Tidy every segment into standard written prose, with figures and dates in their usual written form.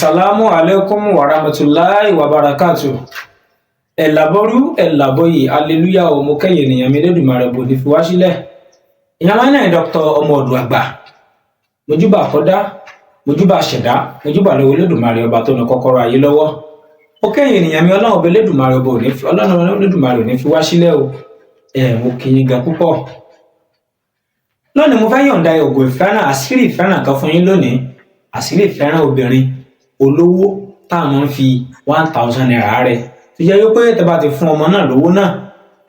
Wasalaamu alaikum warahmatulahi wabarakatu. Ẹ̀làbọ́rú ẹ̀làbọ́yè, aleluya o. Mo kẹ́yìn ènìyàn mi, lẹ́dùnmarè bò ní fi wá sílẹ̀. Ìyàwó náà, Dr. Ọmọ ọ̀dọ̀ àgbà, mojúbà kọ́dá, mojúbà ṣẹ̀dá, mojúbà lọ́wọ́ Elédùmarè, ọba tó ní kọ́kọ́rọ́ ayé lọ́wọ́. Mo kẹ́yìn ènìyàn mi, Ọlọ́run ọba Elédùmarè ọba ò ní fi, Ọlọ́run Elédùmarè ò ní fi wá sílẹ̀ o. Ẹ̀ mo kí yín gan púpọ̀. Lónìí, mo fẹ́ yọ̀ǹda ògùn ìfẹ́ràn, àṣírí ìfẹ́ràn kan fún yín lónìí, àṣírí ìfẹ́ràn obìnrin olówó tá a máa ń fi ₦1,000 rẹ̀, tó jẹ́ wípé tẹ́ bá ti fún ọmọ náà lówó náà,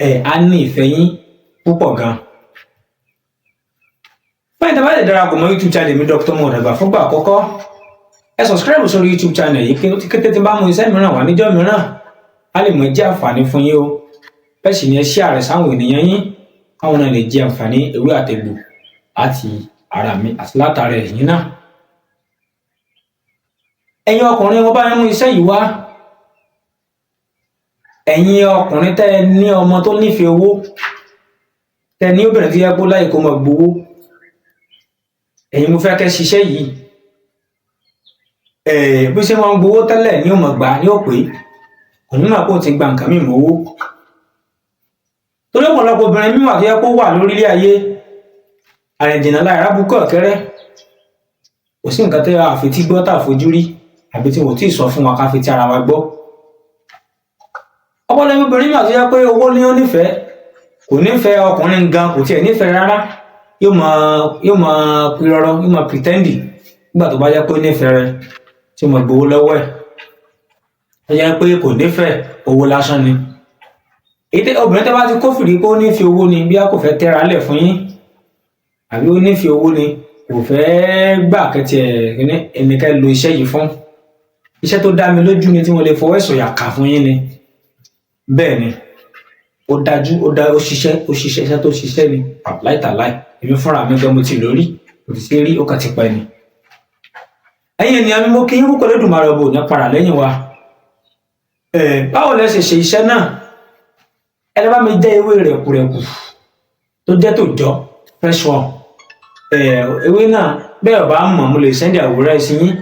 ẹ̀ á ní ìfẹ́ yín púpọ̀ gan. Báyìí, tẹ́ bá lè darapọ̀ mọ́ YouTube channel mi, Dr. Ọmọ Ọ̀dọ̀ Àgbà, fúngbà àkọ́kọ́, ẹ subscribe sórí YouTube channel yìí, kí kété tí n bá mú iṣẹ́ mìíràn wá níjọ́ mìíràn, á lè mọ jẹ́ àǹfààní fún yín o. Bẹ́ẹ̀ sì ni ẹ share rẹ̀ sáwọn ènìyàn yín, káwọn náà lè jẹ àǹfààní ewé àtegbò láti ara mi àti látara ẹ̀yin náà. Ẹ̀yin ọkùnrin, mo bá yín mú iṣẹ́ yìí wá. Ẹ̀yin ọkùnrin tẹ́ ẹ ní ọmọ tó nífẹ̀ẹ́ owó, tẹ́ ẹ ní obìnrin tó yẹ kó láyè kó máa gbowó, ẹ̀yin mo fẹ́ kẹ́ ṣiṣẹ́ yìí. Bí ṣe máa ń gbowó tẹ́lẹ̀ ní òmò gbà ní òpè, kò ní máa kó ti gba nǹkan míì mọ́wó, torí ọ̀pọ̀lọpọ̀ obìnrin mímọ̀ tó yẹ kó wà lórílẹ̀ ayé àrìnjìnà láì rábùkù ọ̀kẹ́rẹ́. Kò sí nǹkan tẹ́ àfetí gbọ́ tá àfojú rí, àbí tí wọ́n tí ì sọ fún wa ká fi ti ara wa gbọ́. Ọ̀pọ̀lọpọ̀ obìnrin mímọ̀ tó yẹ pé owó ní ó nífẹ̀ẹ́, kò nífẹ̀ẹ́ ọkùnrin gan, kò tiẹ̀ nífẹ̀ẹ́ rárá. Yóò máa pirọrọ, yóò máa pretend nígbà tó bá yẹ pé ó nífẹ̀ẹ́ rẹ, tí ó máa gbowó lọ́wọ́ ẹ̀, ó yẹ pé kò nífẹ̀ẹ́, owó lásán ni. Èyí obìnrin tó bá ti kófìrí pé ó nífẹ̀ẹ́ owó ni, bí a kò fẹ́ tẹ́ra lẹ̀ fún yín, àbí ó nífẹ̀ẹ́ owó ni, kò fẹ́ gbà kẹ́tì ẹ̀ ẹnìkan lo iṣẹ́ yìí fún. Iṣẹ́ tó dá mi lójú ni, tí mo lè fọwọ́ ìsọ̀yà kà fún yín ni. Bẹ́ẹ̀ ni, ó dájú, ó dá, ó ṣiṣẹ́, ó ṣiṣẹ́. Iṣẹ́ tó ṣiṣẹ́ ni, láìtàláì. Èmi fúnra mi gan, mo ti lórí, mo ti ṣe rí, ó kàn ti pẹ́ ni. Ẹ̀yin ènìyàn mi, mo kí yín púpọ̀. Lódùmarè ọbọ ò ní padà lẹ́yìn wa. Báwo lẹ ṣe ṣe iṣẹ́ náà? Ẹ lè bá mi jẹ́ ewé rẹ̀kùrẹ̀kù tó jẹ́ tòjọ́, fresh one. Ewé náà, bẹ́ẹ̀ bá mọ̀, mo lè send àwòrán ẹ̀ sí yín,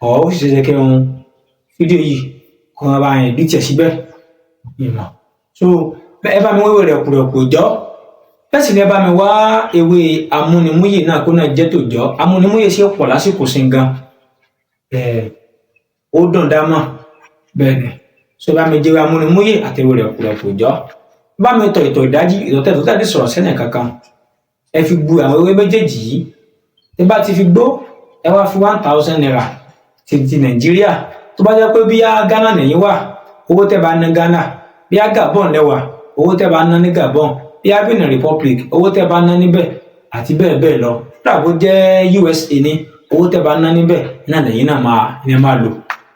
ọ̀ ó sì ṣe kí n fídíò yìí kó wọn bá yẹn bí tiẹ̀ síbẹ̀ ìmọ̀. So ẹ bá mi wá ewé rẹ̀kùrẹ̀kù òjọ́, bẹ́ẹ̀ sì ni ẹ bá mi wá ewé amúnimúyè náà, kó náà jẹ́ tòjọ́. Amúnimúyè ṣe pọ̀ lásìkò sí gan, ó dùn dámọ̀. Bẹ́ẹ̀ ni. So bá mi jẹ́ ewé amúnimúyè àti ewé rẹ̀kùrẹ̀kù òjọ́, bá mi tọ̀ ìtọ̀ ìdájí, ìtọ̀ tẹ̀ tó tẹ̀ sọ̀rọ̀ sẹ́nì kankan. Ẹ fi gbu àwọn ewé méjèèjì yìí. Tẹ bá ti fi gbó, ẹ wá fi ₦1,000 ti Nàìjíríà. Tó bá jẹ́ pé bí á Ghana nìyí wà, owó tẹ́ bá ná Ghana, bí á Gabon lẹ́wà, owó tẹ́ bá ná ní Gabon, bí á Benin Republic, owó tẹ́ bá ná níbẹ̀, àti bẹ́ẹ̀ bẹ́ẹ̀ lọ. Kódà bó jẹ́ USA ní, owó tẹ́ bá ná níbẹ̀ náà lẹ́yìn náà máa ní máa lò.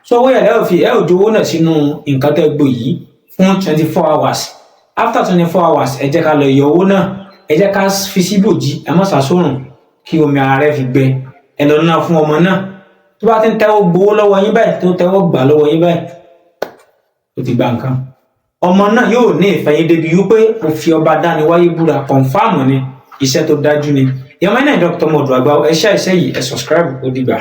So owó yẹn lẹ́yìn fi ẹ ò ju owó náà sínú nǹkan tẹ́ gbó yìí fún 24 hours. After 24 hours, ẹ jẹ́ ká lọ yọ owó náà, ẹ jẹ́ ká fi síbòjì, ẹ má sàsórùn, kí omi ara rẹ̀ fi gbẹ. Ẹ lọ ná fún ọmọ náà. Tó bá ti ń tẹ́wọ́ gbowó lọ́wọ́ yín báyìí, tó tẹ́wọ́ gbà lọ́wọ́ yín báyìí, ó ti gba nǹkan. Ọmọ náà yóò ní ìfẹ́ yín débi wípé mo fi ọba dání wáyé búra, confirm ni, iṣẹ́ tó dájú ni. Ìyàmọ́ náà, Dr. Ọmọ Ọ̀dọ̀ Àgbà. Ẹ ṣe iṣẹ́ yìí, ẹ subscribe. Ó dìgbà.